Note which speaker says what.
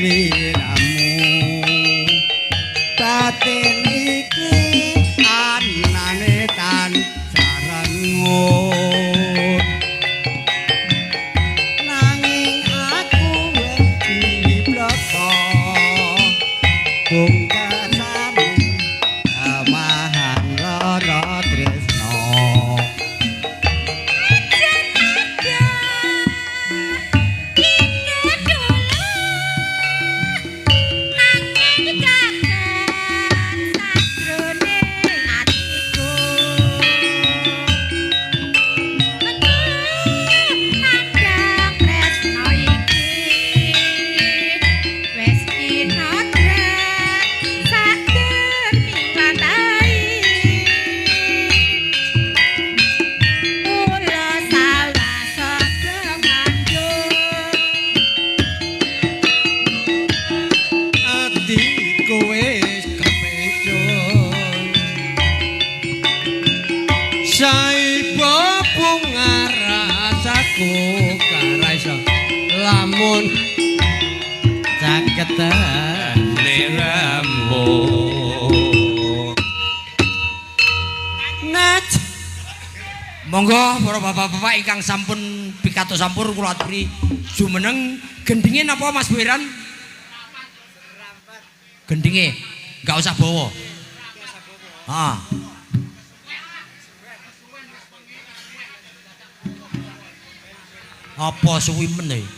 Speaker 1: Sliramu batin iki anane tan sarengut nanging aku wedi bloko pungkasamu amahan lara tresno. Atiku wis kepencun saibo bunga rasaku karaisa lamun caketan
Speaker 2: Sliramu.
Speaker 1: Naj.
Speaker 3: Monggo para bapak-bapak ingkang sampun pikantuk sampur kula aturi jumeneng. Gendinge napa Mas Boiran? Gendinge enggak usah bawa. Ah. Apa suwi men e?